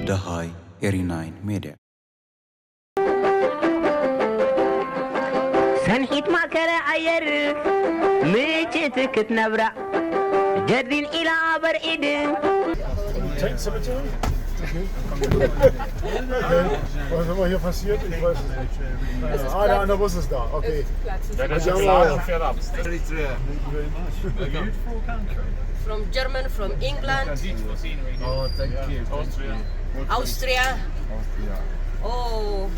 ደሃይ ኤሪ ናይን ሜድያ። ሰንሒት ማእከለ ኣየር ምጭት ክትነብራ ጀርዲን ኢላ በርዒድ። Tank Cemetery? Okay. Was immer hier passiert? Ich weiß es nicht. Ah, da an der Bus ist da. Okay. Ja, das ist Jawohl. Laden für Raps. Eritrea. A beautiful country. From German, from England. Beautiful scenery. Oh, thank you. Austria. Austria. Austria. Oh.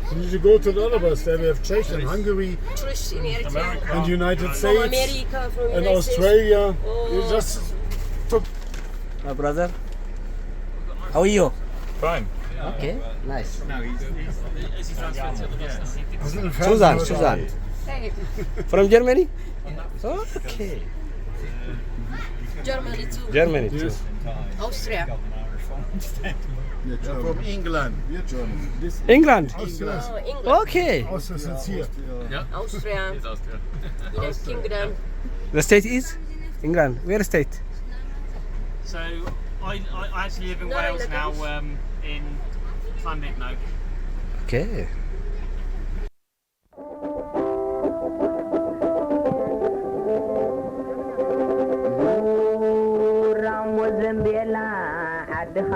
You need to go to the other bus. There we have Czech and Hungary. Tourists in Eritrea. America. And United States. From America, from and United States. Australia. Oh. You just took My brother, how are you? Fine. Okay, nice. Suzanne, Suzanne. Hey. From Germany? Okay. Germany too. Germany too. Austria. From England. England? Oh, England. Okay. Austria. United Kingdom. The state is England. Where state? So I, I, I actually live in Wales now, um, in Llandudno. Okay. ዙራሞ ዘንቤላ ዓድኻ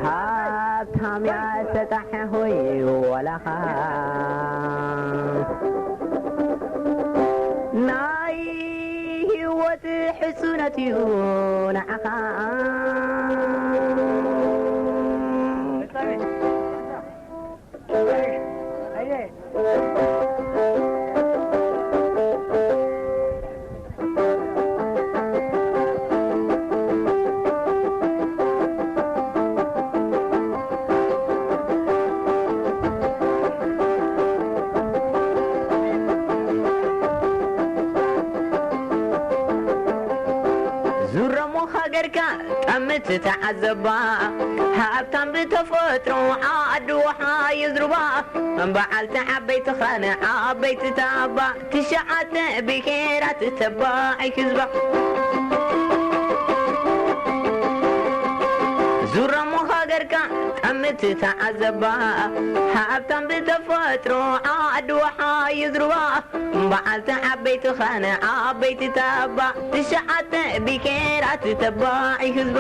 ሃብታም እያ ሰጣሕ ሆይ ወላኻ ናይ ህይወት ሕሱነት እዩ ንዓኻ። ዙረሞ ሃገርካ ጠምት ተዓዘባ፣ ሃብታም ብተፈጥሮ ዓዲ ውሓ ይዝርባ። በዓልቲ ዓበይቲ ኻነ ዓበይቲ ታባ፣ ትሽዓተ ብሄራት ተባዒ ህዝባ። ዙረሞ ሃገርካ ጠምት ተዓዘባ፣ ሃብታም ብተፈጥሮ ዓዲ ውሓ ይዝርባ። በዓልቲ ዓበይቲ ኻነ ዓበይቲ ታባ፣ ትሽዓተ ብሄራት ተባዒ ህዝባ።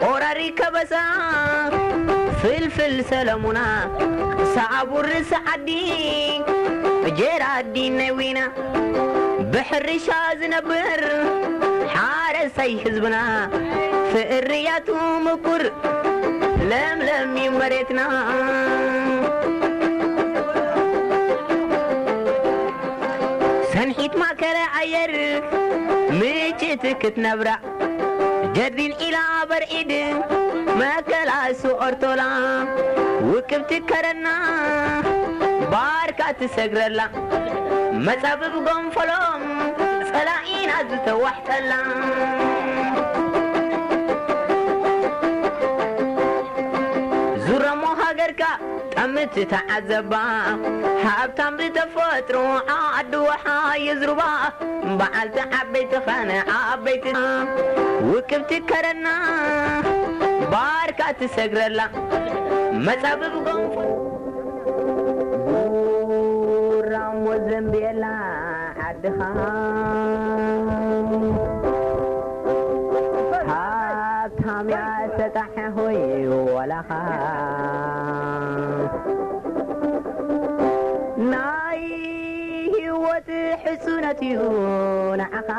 ቆራሪ ከበሳ ፍልፍል ሰለሙና፣ ሳቡር ርእሲ ዓዲ ጀራዲን ናይ ዊና። ብሕርሻ ዝነብር ሓረሳይ ህዝብና፣ ፍርያቱ ምቁር ለምለም እዩ መሬትና። ሰንሒት ማእከለ ኣየር ምጭት ክትነብራ፣ ጀርዲን ኢላ በርዒድ መከላሱ ኦርቶላ፣ ውቅብቲ ከረና ባርካ ትሰግረላ፣ መጻብብ ጎንፈሎም ጸላኢና ዝተዋሕጠላ። ዙረሞ ሃገርካ ጠምት ተዓዘባ፣ ሃብታም ብተፈጥሮ ዓዲ ውሓ ይዝርባ። በዓልቲ ዓበይቲ ኻነ ዓበይቲ ውቅብቲ ከረና ባርካ ትሰግረላ፣ መጻብብ ጎንፎ ራሞ ዘንቤላ ዓድኻ ሃብታም እያ ሰጣሕ ሆይ ወላኻ ናይ ህይወት ሕሱነት እዩ ንዓኻ።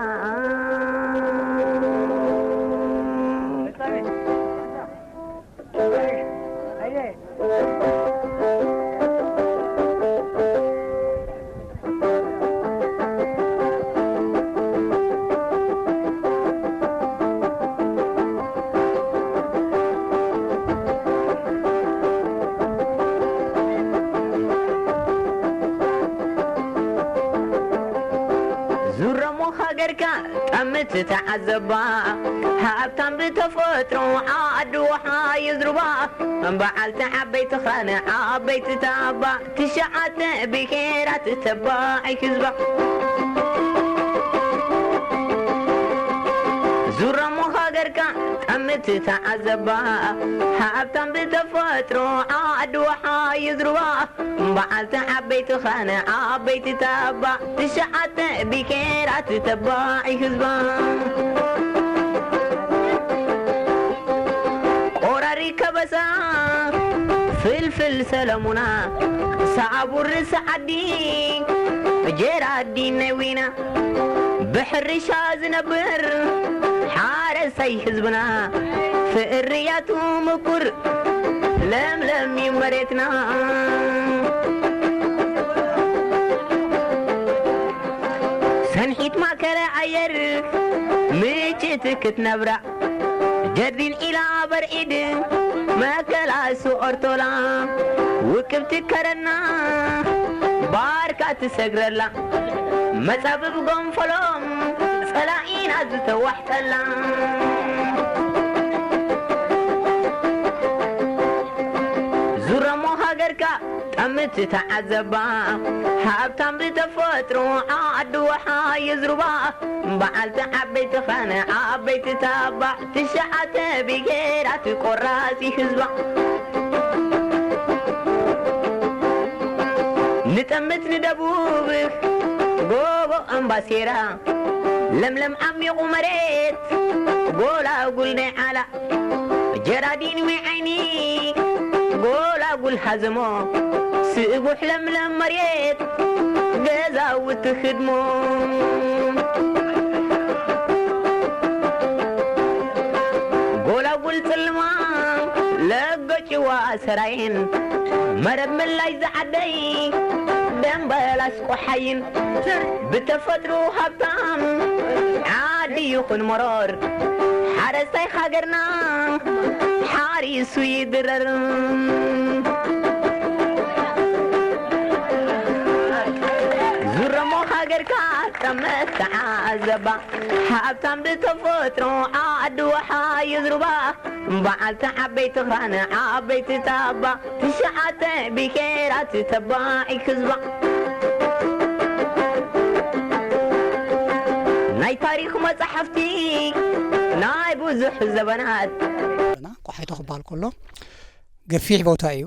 ዙረሞ ሃገርካ ጠም ትተዓዘባ ሃብታም ብተፈጥሮ ዓዲ ውሓ ይዝርባ በዓልቲ ዓበይቲ ኻነ ዓበይቲ ታባ ትሽዓተ ብሄራት ተባዒ ህዝባ ዙረሞ ሃገርካ ጠምቲ ተዓዘባ ሃብታም ብተፈጥሮ ዓዲ ውሓ ይዝርባ በዓልቲ ዓበይቲ ኻነ ዓበይቲ ታባ ትሽዓተ ብሄራት ተባዒ ህዝባ ቆራሪ ከበሳ ፍልፍል ሰለሙና ሳቡር ሰዓዲ ጀራዲ ነዊና ብሕርሻ ዝነብር ሓረሳይ ህዝብና ፍእርያቱ ምቁር ለምለም እዩ መሬትና ሰንሒት ማእከለ ኣየር ምጭት ክትነብራ ጀርዲን ኢላ በርዒድ መከላሱ ኦርቶላ ውቅብቲ ከረና ባርካ ትሰግረላ መጻብብ ጎንፈሎም ጸላኢና ዝተዋሕጠላ ዙረሞ ሃገርካ ጠምቲ ተዓዘባ ሃብታም ብተፈጥሮ ዓዲ ውሓ ይዝርባ በዓልቲ ዓበይቲ ኻነ ዓበይቲ ታባ ትሽዓተ ብሄራት ቆራፂ ህዝባ ንጠምት ንደቡብ ጎቦ ኣምባሴራ ለምለም ዓሚቑ መሬት ጎላጉል ናይ ዓላ ጀራዲን ወይ ዓይኒ ጎላጉል ሃዘሞ ስእጉሕ ለምለም መሬት ገዛውቲ ህድሞ ጎላጉል ጽልማ ለገጭዋ ሰራየን መረብ ምላሽ ዝዓደይ ደንበላስ ቆሓይን ብተፈጥሮ ሃብታም ዓዲ ይኹን መሮር ሓረስታይ ሃገርና ሓሪሱ ይድረር ዙረሞ ሃገርካ ጠመት ተዓዘባ ሃብታም ብተፈጥሮ ዓዲ ውሓ ይዝርባ በዓልቲ ዓበይቲ ኽራን ዓበይቲ ታባ ትሽዓተ ብሄራት ተባዒ ህዝባ ናይ ታሪኽ መጻሕፍቲ ናይ ብዙሕ ዘበናት ና ቆሓይቶ ክበሃል ከሎ ገፊሕ ቦታ እዩ።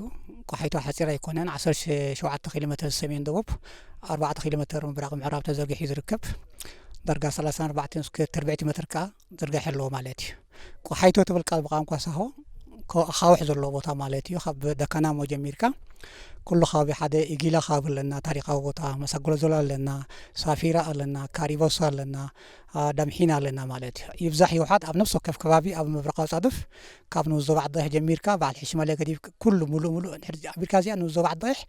ቆሓይቶ ሓፂር ኣይኮነን። ዓሰርተ ሸውዓተ ኪሎ ሜትር ሰሜን ደቡብ፣ ኣርባዕተ ኪሎ ሜትር ምብራቕ ምዕራብ ተዘርጊሑ ዝርከብ ዳርጋ ሰላሳን ኣርባዕተን ስኩዌር ትርብዒቲ ሜትር ከዓ ዝርጋሐ ኣለዎ ማለት እዩ። ቆሓይቶ ትብል ቃል ብቋንቋ ሳሆ ኣኻውሕ ዘለዎ ቦታ ማለት እዩ። ካብ ደካናሞ ጀሚርካ ኩሉ ከባቢ ሓደ ኢጊላ ከባቢ ኣለና፣ ታሪካዊ ቦታ መሳጎሎዞላ ኣለና፣ ሳፊራ ኣለና፣ ካሪቦሳ ኣለና፣ ዳምሒና ኣለና ማለት እዩ። ይብዛሕ ይውሓድ ኣብ ነፍሲ ወከፍ ከባቢ ኣብ ምብራቕ ኣጻድፍ ካብ ንውዞ ባዕዳይሕ ጀሚርካ በዓል ሕሽመለ ገዲፍ ኩሉ ሙሉእ ሙሉእ እንድሕር ኣቢልካ እዚኣ ንውዞ ባዕዳይሕ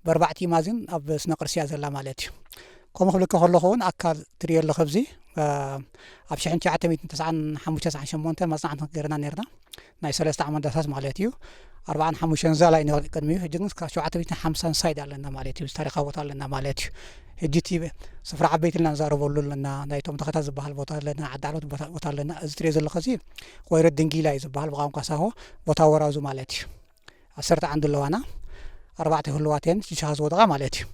ብኣርባዕቲ ማዝን ኣብ ስነ ቅርሲ እያ ዘላ ማለት እዩ። ከምኡ ክብልካ ከለኹ እውን ኣካል ትሪኦ ኣለኹ ኣብዚ ኣብ ሽሕን ትሽዓተ ሚእትን ተስዓን ሓሙሽተ ተስዓን ሸሞንተ መጽናዕቲ ገይርና ነርና ናይ ሰለስተ ዓመት ዳሳስ ማለት እዩ። ኣርባዓን ሓሙሽተን ዛላ እዩ ነበር ቅድሚኡ ሕጂ ግን እስካብ ሸውዓተ ሚእትን ሓምሳን ሳይድ ኣለና ማለት እዩ። ታሪኻዊ ቦታ ኣለና ማለት እዩ። ሕጂ እቲ ስፍራ ዓበይቲ ኢልና ንዛረበሉ ኣለና ናይቶም ተኸታ ዝበሃል ቦታ ኣለና ዓዲ ዓሎት ቦታ ኣለና እዚ ትሪኦ ዘለኹ እዚ ኮይረ ድንጊላ እዩ ዝበሃል ብቋንቋ ሳሆ ቦታ ወራዙ ማለት እዩ። ዓሰርተ ዓንዲ ኣለዋና ኣርባዕተ ህልዋት እየን ሽሻኻ ዝወደቓ ማለት እዩ።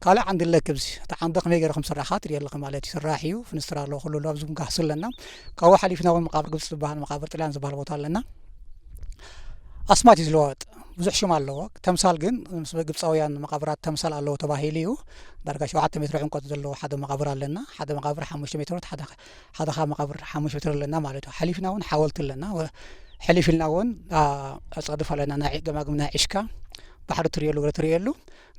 ካልእ ዓንዲ ኣለኪ ኣብዚ እቲ ዓንዲ ከመይ ገይረ ከም ዝስራሕ ከዓ ትሪኦ ኣለኺ ማለት እዩ። ስራሕ እዩ ፍንስትር ኣለዎ ኩሉ ኣሎ ኣብዚ እውን ጋህሲ ኣለና። ካብኡ ሓሊፍና እውን መቃብር ግብፂ ዝበሃል መቃብር ጥልያን ዝበሃል ቦታ ኣለና። ኣስማት እዩ ዝለዋወጥ ብዙሕ ሽም ኣለዎ። ተምሳል ግን ምስ ግብፃውያን መቃብራት ተምሳል ኣለዎ ተባሂሉ እዩ። ዳርጋ ሸውዓተ ሜትሮ ዕምቆት ዘለዎ ሓደ መቃብር ኣለና። ሓደ መቃብር ሓሙሽተ ሜትሮ ሓደ ሓደ ካብ መቃብር ሓሙሽተ ሜትሮ ኣለና ማለት እዩ። ሓሊፍና እውን ሓወልቲ ኣለና። ሕልፍ ኢልና እውን ኣፃድፍ ኣለና ናይ ገማግም ናይ ዕሽካ ባሕሪ ትሪእየሉ ገለ ትሪእየሉ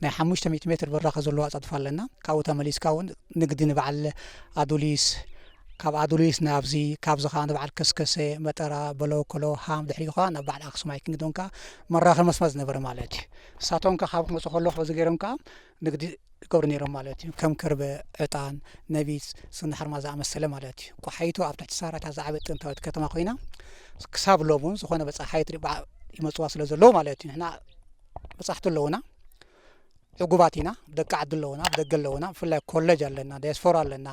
ናይ ሓሙሽተ ሚእቲ ሜትር ብራኸ ዘለዎ ኣፃድፍ ኣለና። ካብኡ ተመሊስካ እውን ንግዲ ንበዓል ኣዱሊስ ካብ ኣዱሊስ ናብዚ ካብዚ ከዓ ንበዓል ከስከሰ መጠራ በለኮሎ ሃም ድሕሪኡ ከዓ ናብ በዓል ኣክሱማይ ክንግዶም ከዓ መራኸቢ መስመር ዝነበረ ማለት እዩ። ንሳቶም ከዓ ካብ ክመፁ ከለኹ በዚ ገይሮም ከዓ ንግዲ ይገብሩ ነይሮም ማለት እዩ። ከም ከርበ፣ ዕጣን፣ ነቢት፣ ስኒ ሓርማዝ ዝኣመሰለ ማለት እዩ። ቆሓይቶ ኣብ ትሕቲ ሳራ እታ ዝዓበየት ጥንታዊት ከተማ ኮይና ክሳብ ሎም እውን ዝኾነ በፃሓይ ትሪ ይመፅዋ ስለ ዘለዉ ማለት እዩ። ንሕና በፃሕቲ ኣለዉና፣ ዕጉባት ኢና፣ ደቂ ዓዲ ኣለዉና፣ ደገ ኣለዉና፣ ብፍላይ ኮለጅ ኣለና፣ ዳያስፖራ ኣለና፣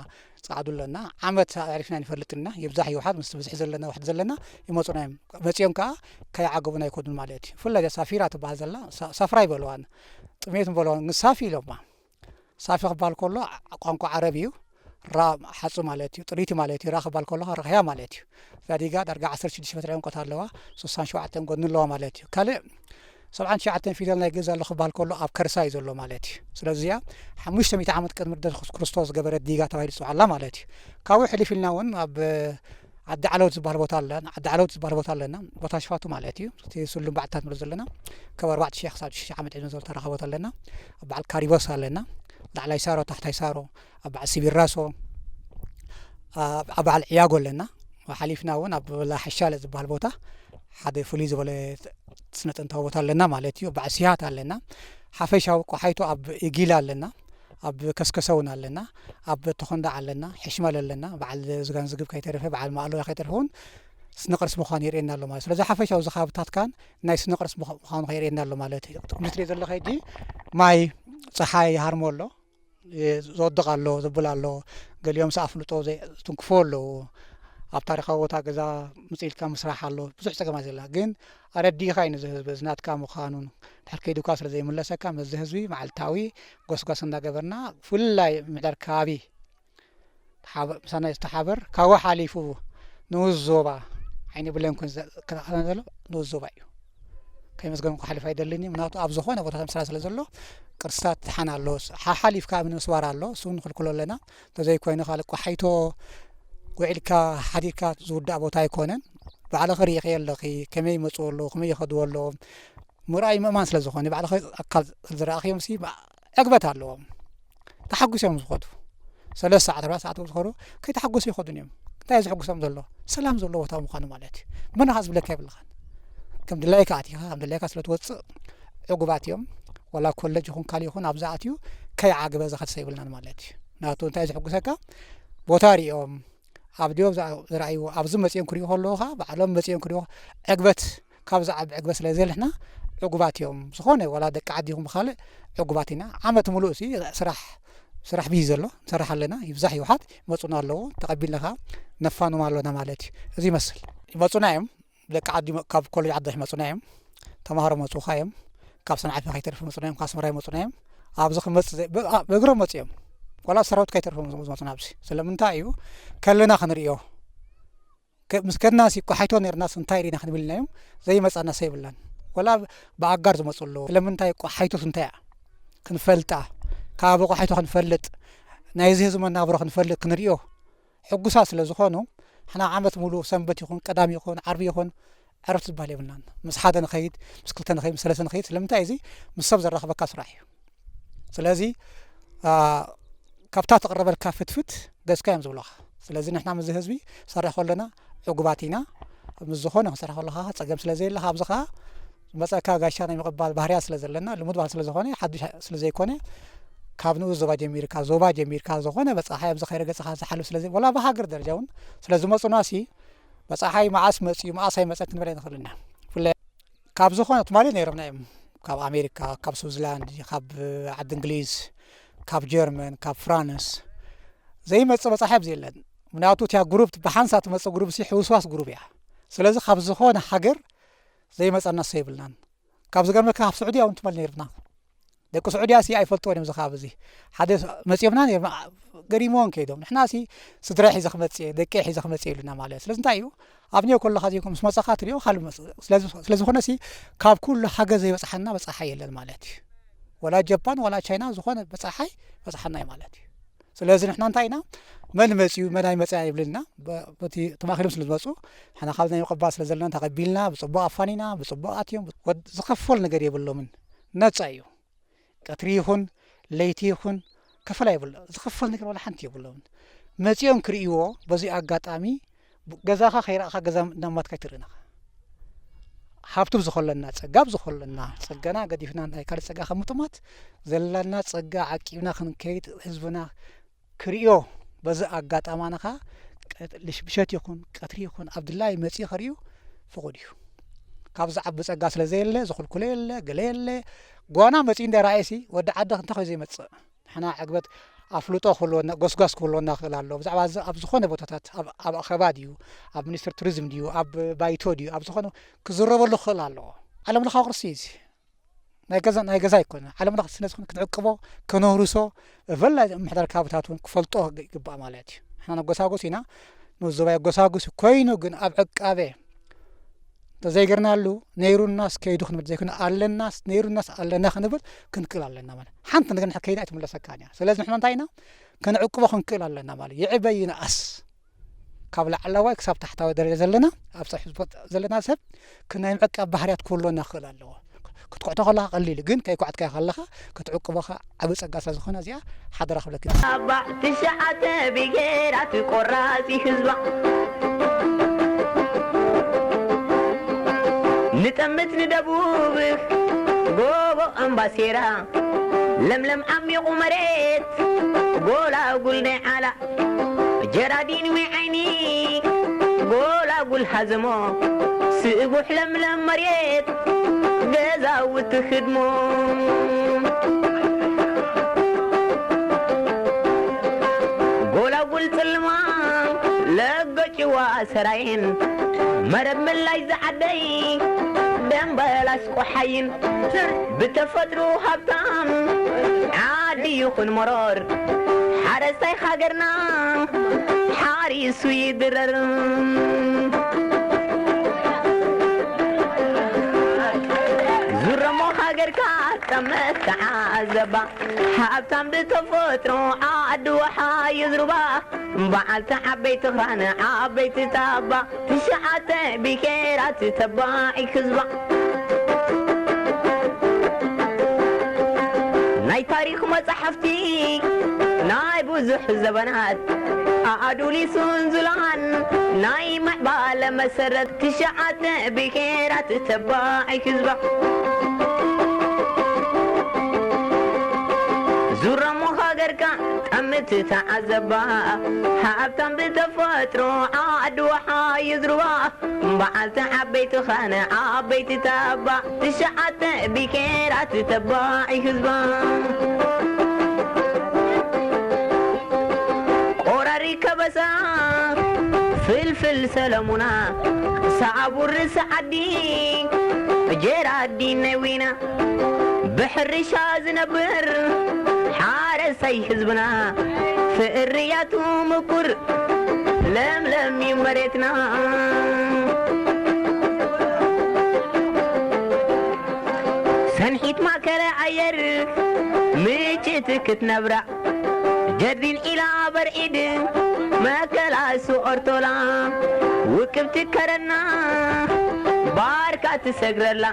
ጻዕዱ ኣለና። ዓመት ኣዕሪፍና ኣይንፈልጥና። ይብዛሕ ይውሓድ፣ ምስ ብዝሒ ዘለና ውሕድ ዘለና ይመጹና እዮም። መጺኦም ከኣ ከይዓገቡና ኣይኮኑን ማለት እዩ። ብፍላይ እዛ ሳፊራ ትበሃል ዘላ፣ ሳ-፣ ሳፍራ ይበልዋን። ጥሜት ምበልዋን፣ ግን ሳፊ ኢሎማ። ሳፊ ክበሃል ከሎ ቋንቋ ዓረብ እዩ። ራ ሓጹ ማለት እዩ፣ ጥሪቲ ማለት እዩ። ራ ክበሃል ከለኻ ርኽያ ማለት እዩ። እዛ ዲጋ ዳርጋ ዓሰርተ ሽዱሽተ ሜትር ዕምቆት ኣለዋ፣ ስሳን ሸውዓተን ጎድኒ ኣለዋ ማለት እዩ። ካልእ ሰብዓን ትሽዓተን ፊደል ናይ ግእዝ ኣሎ ክበሃል ከሎ ኣብ ከርሳ እዩ ዘሎ ማለት እዩ። ስለዚ እዚኣ ሓሙሽተ ሚእቲ ዓመት ቅድሚ ልደት ክርስቶስ ዝገበረት ዲጋ ተባሂሉ ይጽዋዕ ኣላ ማለት እዩ። ካብኡ ሕልፍ ኢልና እውን ኣብ ዓዲ ዓለውት ዝበሃል ቦታ ኣለና። ዓዲ ዓለውት ዝበሃል ቦታ ኣለና። ቦታ ሽፋቱ ማለት እዩ። እቲ ስሉም ባዕታት ንብሎ ዘለና ካብ ኣርባዕተ ሽሕ ክሳብ ሽዱሽተ ሽሕ ዓመት ዕድመ ዘሎ ተረኸቦት ኣለና። ኣብ በዓል ካሪቦስ ኣለና። ላዕላይ ሳሮ፣ ታሕታይ ሳሮ፣ ኣብ በዓል ሲቢራሶ፣ ኣብ፣ ኣብ በዓል ዕያጎ ኣለና። ሓሊፍና እውን ኣብ ላሓሻለ ዝበሃል ቦታ ሓደ ፍሉይ ዝበለ ስነ ጥንታዊ ቦታ ኣለና ማለት እዩ። በዓል ሲሃት ኣለና። ሓፈሻዊ ቆሓይቶ ኣብ ኢጊላ ኣለና። ኣብ ከስከሰ እውን ኣለና። ኣብ ተኾንዳ ኣለና። ሕሽመል ኣለና። በዓል ዝጋን ዝግብ ከይተረፈ፣ በዓል ማእለዋ ከይተረፈ እውን ስነ ቅርሲ ምዃኑ የርእየና ኣሎ ማለት። ስለዚ ሓፈሻዊ እዚ ከባብታት ካን ናይ ስነ ቅርሲ ምዃ-፣ ምዃኑ ከየርእየና ኣሎ ማለት እዩ። ትርኢት ዘለዎ ሕጂ ማይ፣ ጸሓይ ይሃርሞ ኣሎ፣ የ-፣ ዝወድቕ ኣሎ፣ ዝብል ኣሎ። ገሊኦም ሰኣፍልጦ ዘይ-፣ ዝትንክፎ ኣለዉ። ኣብ ታሪኻዊ ቦታ ገዛ ምጽእ ኢልካ ምስራሕ ኣሎ። ብዙሕ ጸገማት ዘላ። ግን ኣረዲእኻ እዩ ነዚ ህዝቢ፣ እዚ ናትካ ምዃኑን፣ ድሕር ከይዱካ ስለ ዘይምለሰካ፣ ምስዚ ህዝቢ መዓልታዊ ጎስጓስ እንዳገበርና፣ ብፍላይ ምሕዳር ከባቢ ተሓበ-፣ ምሳና ዝተሓበር፣ ካብኡ ሓሊፉ ንኡስ ዞባ፣ ዓይኒ ብሌን ኮይኑ ዘ-፣ ዝከታተለና ዘሎ ንኡስ ዞባ እዩ። ከይመስገንኩ ክሓልፍ ኣይደልን እዩ። ምክንያቱ ኣብ ዝኾነ ቦታታት ምስራሕ ስለ ዘሎ፣ ቅርስታት ትሓን ኣሎ፣ ሓ-፣ ሓሊፍካ እምኒ ምስባር ኣሎ፣ እሱ ንኽልክሎ ኣለና። እንተዘይኮይኑ ካልእ ቆሓይቶ ውዒልካ ሓዲርካ ዝውዳእ ቦታ ኣይኮነን። ባዕልኺ ርኢኽዮ ኣለኺ፣ ከመይ ይመጽኡ ኣለዉ፣ ከመይ ይኸድዎ ኣለዉ። ምርኣይ ምእማን ስለ ዝኾነ፣ ባዕልኺ ኣካል ስለ ዝረኣኽዮም ሲ፣ ዕግበት ኣለዎም። ተሓጒሶም ዝኸዱ። ሰለስተ ሰዓት፣ ኣርባዕተ ሰዓት ዝኸዱ፣ ከይተሓጎሱ ይኸዱን እዮም። እንታይ እዩ ዘሕጉሶም ዘሎ? ሰላም ዘለዎ ቦታ ምዃኑ ማለት እዩ። መን ኸኣ ዝብለካ የብልኻን። ከም ድላይካ ኣቲኻ፣ ከም ድላይካ ስለ ትወጽእ፣ ዕጉባት እዮም። ዋላ ኮለጅ ይኹን ካልእ ይኹን፣ ኣብዛ ኣትዩ ከይዓገበ ዝኸድ ሰብ የብልናን ማለት እዩ። ናቱ እንታይ እዩ ዘሕጉሰካ? ቦታ ሪኦም፣ ኣብ ዲዮም ዝኣ-፣ ዝረኣይዎ፣ ኣብዚ መጺኦም ክሪኡ ከለዉ ኸኣ፣ ባዕሎም መጺኦም ክሪኡ፣ ዕግበት፣ ካብ ዝዓቢ ዕግበት ስለ ዘየለ ንሕና ዕጉባት እዮም። ዝኾነ ዋላ ደቂ ዓዲ ይኹን ብኻልእ ዕጉባት ኢና። ዓመት ምሉእ ሲ ስራሕ፣ ስራሕ ብዩ ዘሎ፣ ንሰርሕ ኣለና፣ ይብዛሕ ይውሓድ፣ ይመጹና ኣለዉ፣ ተቐቢልና ኸኣ ነፋኖም ኣሎና ማለት እዩ። እዚ ይመስል። ይመጹና እዮም፣ ደቂ ዓዲ መ-፣ ካብ ኮሌጅ ዓዲ ይመጹና እዮም፣ ተማሃሮ መጹኻ እዮም፣ ካብ ሰንዓፈ ከይተርፉ መጹና እዮም፣ ካብ ኣስመራ ይመጹና እዮም። ኣብዚ ክመጽእ ዘ-፣ ብ-፣ ኣ-፣ ብእግሮም መጺኦም፣ ዋላ ሰራዊት ከይተርፉ ዝመጹና ኣብዚ። ስለምንታይ እዩ? ከለና ክንርእዮ። ከ-፣ ምስ ከድናሲ እኮ ሓይቶ ነርናስ እንታይ ርኢና ክንብል ኢልናዮም፣ ዘይመጻና ሰብ የብልናን። ወላ ብ-፣ ብኣጋር ዝመጹ ኣለዉ። ስለምንታይ እኮ ሓይቶስ እንታይ እያ? ክንፈልጣ፣ ከባቢ እኮ ሓይቶ ክንፈልጥ፣ ናይዚ ህዝቢ መናብሮ ክንፈልጥ፣ ክንርእዮ ሕጉሳት ስለ ዝኾኑ፣ ሕና ዓመት ሙሉ ሰንበት ይኹን፣ ቀዳም ይኹን፣ ዓርቢ ይኹን፣ ዕረፍቲ ዝበሃል የብልናን። ምስ ሓደ ንኸይድ፣ ምስ ክልተ ንኸይድ፣ ምስ ሰለስተ ንኸይድ፣ ስለምንታይ እዚ ምስ ሰብ ዘራኽበካ ስራሕ እዩ። ስለዚ፣ ኣ፣ ካብታ ትቕረበልካ ፍትፍት ገዝካ እዮም ዝብሉኻ። ስለዚ ንሕና ምስዚ ህዝቢ ክሰርሕ ከለና ዕጉባት ኢና። ምስ ዝኾነ ክሰርሕ ከለኻ ጸገም ስለ ዘየለ፣ ካብዚ ኸኣ ዝመጸካ ጋሻ ናይ ምቕባል ባህርያት ስለ ዘለና፣ ልሙድ ባህሊ ስለ ዝኾነ፣ ሓድሽ ስለ ዘይኮነ፣ ካብ ንኡስ ዞባ ጀሚርካ፣ ዞባ ጀሚርካ፣ ዝኾነ በጻሓይ ኣብዚ ከይረገጽኻ ዝሓልፍ ስለ ዘይ-፣ ወላ ብሃገር ደረጃ እውን ስለ ዝመጹናሲ፣ በጻሓይ መዓስ መጽዩ፣ መዓስ ኣይመጸን ክንብል ኣይንኽእልን ኢና። ብፍላይ ካብ ዝኾነ ትማሊ ነይሮምና እዮም። ካብ ኣሜሪካ፣ ካብ ስዊዝላንድ፣ ካብ ዓዲ እንግሊዝ፣ ካብ ጀርመን፣ ካብ ፍራንስ ዘይመጽእ በጻሒ ኣብዚ የለን። ምክንያቱ እቲያ ግሩፕ ብሓንሳ ትመጽእ ግሩፕ ሲ ሕውስዋስ ግሩፕ እያ። ስለዚ ካብ ዝኾነ ሃገር ዘይመጸና ሰብ የብልናን። ካብ ዝገርመካ ካብ ስዑድያ እውን ትማሊ ነይርና። ደቂ ስዑድያ ሲ ኣይፈልጥዎን እዮም እዚ ከባቢ እዚ። ሓደ መጺኦምና ነይሮም፣ ገሪምዎም ከይዶም። ንሕና ሲ ስድራይ ሒዘ ክመጽእ እየ፣ ደቂ ሒዘ ክመጽእ እየ ኢሉና ማለት እዩ። ስለዚ እንታይ እዩ? ኣብ ኒዮ ከለኻ ዘይኮን ምስ መጻኻ ትሪኦ ካልእ መጽ-፣ ስለዚ፣ ስለ ዝኾነ ሲ ካብ ኩሉ ሃገር ዘይበጽሓና በጻሓ የለን ማለት እዩ። ወላ ጃፓን፣ ወላ ቻይና ዝኾነ በጻሓይ በጽሓና እዩ ማለት እዩ። ስለዚ ንሕና እንታይ ኢና? መን መጺኡ፣ መን ኣይመጽእ ኣይብልና። በ-፣ በቲ ተማኺሎም ስለ ዝመጹ፣ ንሕና ካብ ናይ ምቕባል ስለ ዘለና ተቐቢልና፣ ብጽቡቕ ኣፋኒና፣ ብጽቡቕ ኣትዮም፣ ወድ-፣ ዝኸፈል ነገር የብሎምን። ነጻ እዩ። ቀትሪ ይኹን፣ ለይቲ ይኹን፣ ከፈላ የብሎ-፣ ዝኸፈል ነገር ዋላ ሓንቲ የብሎምን። መጺኦም ክርእይዎ፣ በዚ ኣጋጣሚ፣ ብ-፣ ገዛኻ ከይረኣኻ ገዛ ናማትካ ኣይትርእን ኢኻ። ሃብቱ ብዝኸለና፣ ጸጋ ብዝኸለና፣ ጸጋና ገዲፍና ናይ ካልእ ጸጋ ካብ ምጥማት፣ ዘላና ጸጋ ዓቂብና ክንከይድ፣ ህዝብና ክርእዮ፣ በዚ ኣጋጣማና ኸኣ ቀ-፣ ልሽ-፣ ምሸት ይኹን፣ ቀትሪ ይኹን፣ ኣብ ድላዩ መጺኡ ከርእዩ ፍቑድ እዩ። ካብ ዝዓቢ ጸጋ ስለ ዘየለ፣ ዝኽልክሎ የለ፣ ገለ የለ። ጓና መጺኡ እንዳ ረኣየሲ፣ ወዲ ዓዲ እንታይ ኮይኑ ዘይመጽእ? ንሕና ዕግበት ኣፍልጦ ክህልወና፣ ጎስጓስ ክህልወና ክእል ኣለዎ። ብዛዕባ እዚ ኣብ ዝኾነ ቦታታት፣ ኣብ፣ ኣብ ኣኸባ ድዩ፣ ኣብ ሚኒስትሪ ቱሪዝም ድዩ፣ ኣብ ባይቶ ድዩ፣ ኣብ ዝኾነ ክዝረበሉ ክእል ኣለዎ። ዓለም ለኻዊ ቅርሲ እዩ እዚ። ናይ ገዛ፣ ናይ ገዛ ኣይኮነ። ዓለም ለኽ ስለ ዝኾነ ክትዕቅቦ፣ ከነውርሶ፣ ብፍላይ ምሕደር ከባብታት እውን ክፈልጦ ይግባእ ማለት እዩ። ንሕና ነጎሳጉስ ኢና፣ ንዞባ የጎሳጉስ ኮይኑ ግን ኣብ ዕቃበ እንተዘይገርናሉ፣ ነይሩናስ ከይዱ ክንብል ዘይኮነ፣ ኣለናስ፣ ነይሩናስ ኣለና ክንብል ክንክእል ኣለና ማለት። ሓንቲ ነገር ከይዳ ኣይትምለሰካን እያ። ስለዚ ንሕና እንታይ ኢና? ክንዕቅቦ ክንክእል ኣለና ማለት። ይዕበ ይንኣስ፣ ካብ ላዕለዋይ ክሳብ ታሕታዊ ደረጃ ዘለና፣ ኣብ ጻሕሊ ቦታ ዘለና ሰብ፣ ክ-፣ ናይ ምዕቃብ ባህርያት ክህልወና ክእል ኣለዎ። ክትኩዕቶ ከለኻ ቀሊል እዩ፣ ግን ከይኳዕትካዮ ከለኻ ክትዕቅቦ ኸኣ ዓቢ ጸጋ ስለ ዝኾነ፣ እዚኣ ሓደራ ክብለኪ። ኣባ ትሽዓተ ብሄራት ቆራጺ ህዝባ፣ ንጠምት ንደቡብ ጎቦ ኣምባሴራ፣ ለምለም ዓሚቑ መሬት ጎላጉል ናይ ዓላ፣ ጀራዲን ዊዓይኒ ጎላጉል ሃዘሞ፣ ስቡሕ ለምለም መሬት ገዛውቲ ህድሞ፣ ጎላጉል ጽልማ ለገጭዋ ሰራይን፣ መረብ ምላሽ ዝዓደይ ደምበላሽ ቆሓይን፣ ብተፈጥሮ ሃብታም ዓዲ ይኹን መሮር፣ ሓረስታይ ሃገርና ሓሪሱ ይድረር። ዙረሞ ሃገርካ ጠመት ተዓዘባ፣ ሃብታም ብተፈጥሮ ዓዲ ወሓ ይዝሩባ፣ በዓልቲ ዓበይቲ ኽራን ዓበይቲ ታባ፣ ትሽዓተ ብሄራት ተባዒ ህዝባ። ናይ ታሪኽ መጻሕፍቲ ናይ ብዙሕ ዘበናት ኣኣዱሊሱን ዙላን ናይ ምዕባለ መሰረት፣ ትሽዓተ ብሄራት ተባዒ ህዝባ። ዙረሞ ሃገርካ ጠምት ተዓዘባ፣ ሃብታም ብተፈጥሮ ዓዲ ወሓ ይዝሩባ፣ በዓልቲ ዓበይቲ ኻነ ዓበይቲ ታባ፣ ትሽዓተ ብሄራት ተባዒ ህዝባ። ቆራሪ ከበሳ ፍልፍል ሰለሙና፣ ሰዓቡር ርእሲ ዓዲ ጀራዲ ነዊና፣ ብሕርሻ ዝነብር ሓረሳይ ህዝብና፣ ፍርያቱ ምቁር ለምለም እዩ መሬትና። ሰንሒት ማእከለ ኣየር ምጭት ክትነብራ፣ ጀርዲን ዒላ በርዒድ መከላሱ ኦርቶላ፣ ውቅብቲ ከረና ባርካ ትሰግረላ፣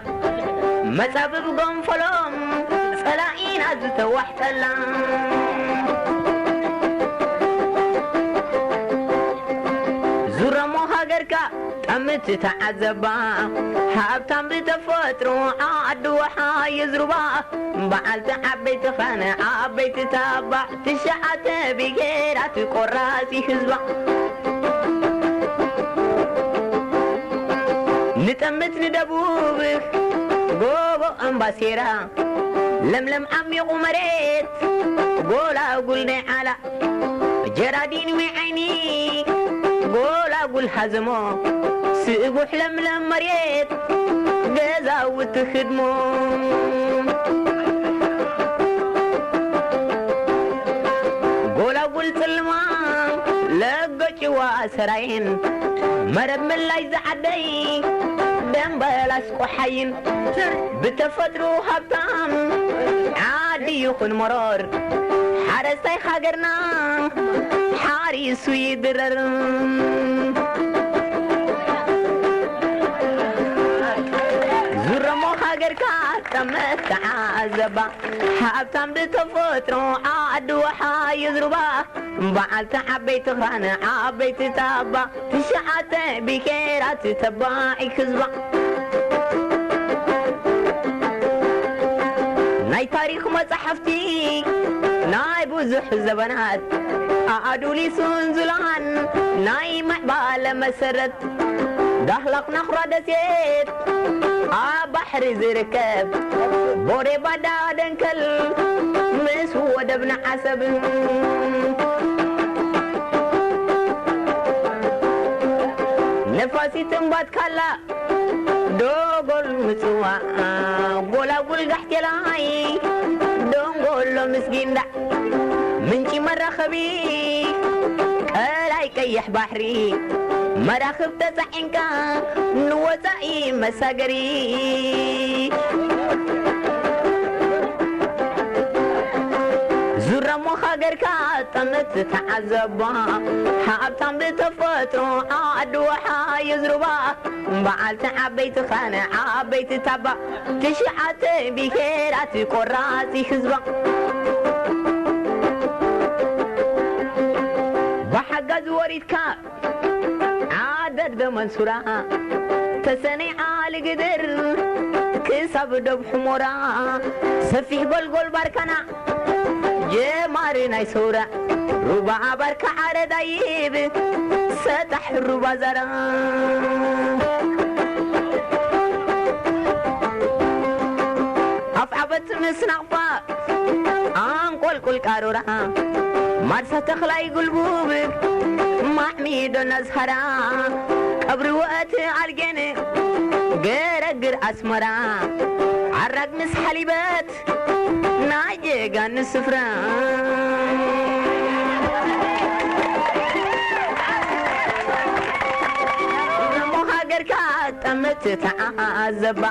መጻብብ ጎንፈሎም ጸላኢና ዝተዋሕጠላ። ዙረሞ ሃገርካ ጠምት ተዓዘባ፣ ሃብታም ብተፈጥሮ ዓዲ ወሓ ይዝሩባ፣ በዓልቲ ዓበይቲ ኻነ ዓበይቲ ታባ፣ ትሽዓተ ብሄራት ቆራጺ ህዝባ። ንጠምት ንደቡብ ጎቦ ኣምባሴራ፣ ለምለም ዓሚቑ መሬት ጎላጉል ናይ ዓላ፣ ጀራዲን ዊዓይኒ ጎላጉል ሃዘሞ፣ ስቡሕ ለምለም መሬት ገዛውቲ ህድሞ፣ ጎላጉል ጽልማ ለገጭዋ ሰራይን፣ መረብ ምላሽ ዝዓደይ ደምበላሽ ቆሓይን፣ ብተፈጥሮ ሃብታም ዓዲ ይኹን መሮር፣ ሓረስታይ ሃገርና ሓሪሱ ይድረር። ዙረሞ ሃገርካ ጠመት ተዓዘባ፣ ሃብታም ብተፈጥሮ ዓዲ ወሓ ይዝሩባ፣ በዓልቲ ዓበይቲ ኽራን ዓበይቲ ታባ፣ ትሽዓተ ብሄራት ተባዒ ህዝባ። ናይ ታሪኽ መጻሕፍቲ ናይ ብዙሕ ዘበናት ኣኣዱሊሱን ዙላን ናይ ምዕባለ መሰረት፣ ዳህላክ ናኹራ ደሴት ኣብ ባሕሪ ዝርከብ፣ ቦሬ ባዳ ደንከል ምስ ወደብና ዓሰብ፣ ነፋሲት እምባት ካላ፣ ዶጎል ምጽዋዕ፣ ጎላጉል ጋሕቴላይ፣ ደንጎሎ ምስ ጊንዳዕ፣ ምንጪ መራኸቢ፣ ቀላይ ቀይሕ ባሕሪ፣ መራኽብ ተጻዒንካ፣ ንወጻኢ መሳገሪ። ዙረሞ ሃገርካ ጠምት ተዓዘባ፣ ሃብታም ብተፈጥሮ ዓዲ ወሓ የዝሩባ፣ በዓልቲ ዓበይቲ ኻነ ዓበይቲ ታባ፣ ትሽዓተ ብሄራት ቆራፂ ህዝባ። ብሓጋዝ ወሪድካ ዓደርደ መንሱራ፣ ተሰነይ ዓሊ ግድር ክሳብ ዶብ ሕሞራ፣ ሰፊሕ ጎልጎል ባርካና ጀማሪ ናይ ሰውራ፣ ሩባ ባርካ ዓረዳይብ ሰጣሕ ሩባ ዛራ። ኣፍዓበት ምስ ናቕፋ ኣንቆልቁል ቃሮራ፣ ማርሳ ተኽላይ ጉልቡብ ማዕሚዶ ናዝሃራ፣ ቀብሪ ወእት ኣልጌን ገረግር ኣስመራ፣ ዓራግ ምስ ሓሊበት ናይ ጀጋኑ ስፍራ። እሞ ሃገርካ ጠምት ተዓዘባ፣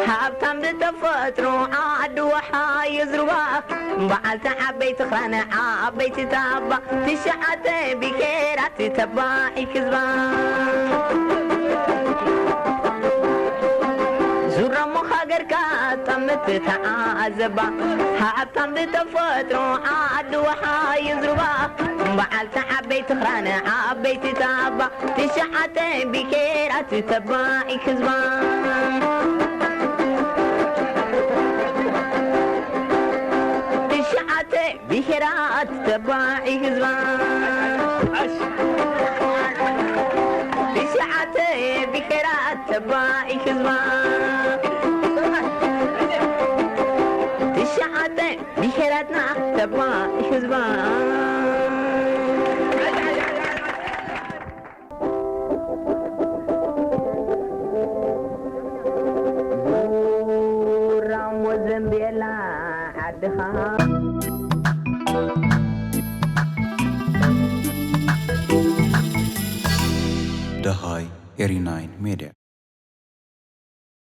ሃብታም ብተፈጥሮ ዓዲ ወሓ የዝሩባ፣ በዓልቲ ዓበይቲ ኽራነ ዓበይቲ ታባ፣ ትሽዓተ ብሄራት ተባዒ ህዝባ። ዙረሞ ሃገርካ ጠምት ተዓዘባ፣ ሃብታም ብተፈጥሮ ዓዲ ወሓ የዝሩባ፣ በዓልቲ ዓበይቲ ኽራነ ዓበይቲ ታባ፣ ትሽዓተ ብሄራት ተባዒ ህዝባ። ትሽዓተ ብሄራት ተባዒ ህዝባ። ትሽዓተ ብሄራት ተባዒ ህዝባ። ትሽዓተ ብሄራትና ተባዒ ህዝባ። ቡራሞ ዘንቤላ ዓድኻ። ደሃይ ኤሪ ናይን ሜድያ።